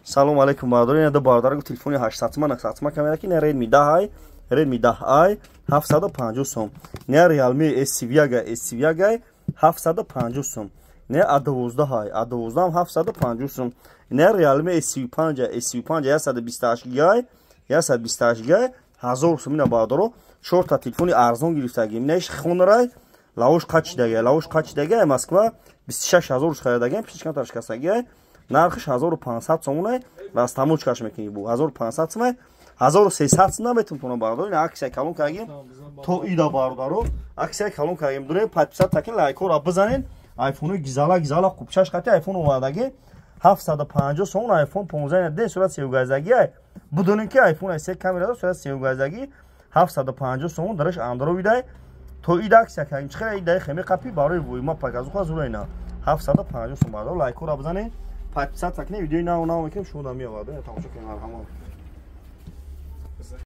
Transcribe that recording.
Салом алейкум, бародаро. Ина ду бародар гуфт, телефони 800 сум, 900 сум камера ки, на Redmi 10 ай, Redmi 10 ай, 750 сум. Не Realme S31, S31 ай, 750 сум. Не A12 ай, A12 750 сум. Не Realme S35, S35 128 гигай, 128 гигай, 1000 сум. Ина, бародаро, чорта телефони арзон гирифтагим. Неш хонрай лавош қачидага, лавош қачидага, Москва 26 ҳазор харидагам, пишкан шикастагиай, нархиш 1500 сомонай, растамочкаш мекунӣ, бу 1500 сомай, 1300 сом наметунтона, бародаро. Ина акция калон кардагим то ида, бародаро, акция калон кардагим. Дурем, подписаться кин, лайкора бизанен. Айфони гизала гизала қубчаш қати айфон омадаги, 750 сомон айфон 15 де, сурат севгаздаги ай. Будонем ки айфон ай, се камера, сурат севгаздаги, 750 сомон, дараш андроидай. То ида акция кардем, чихел идаи хеми қапи барои войма показуха зура. Ина 750 сом, бародаро, лайкора бизанен, подписаться кунед, видеои нав нав мекунем, шумо да меовард, тамошо кунед, марҳамат.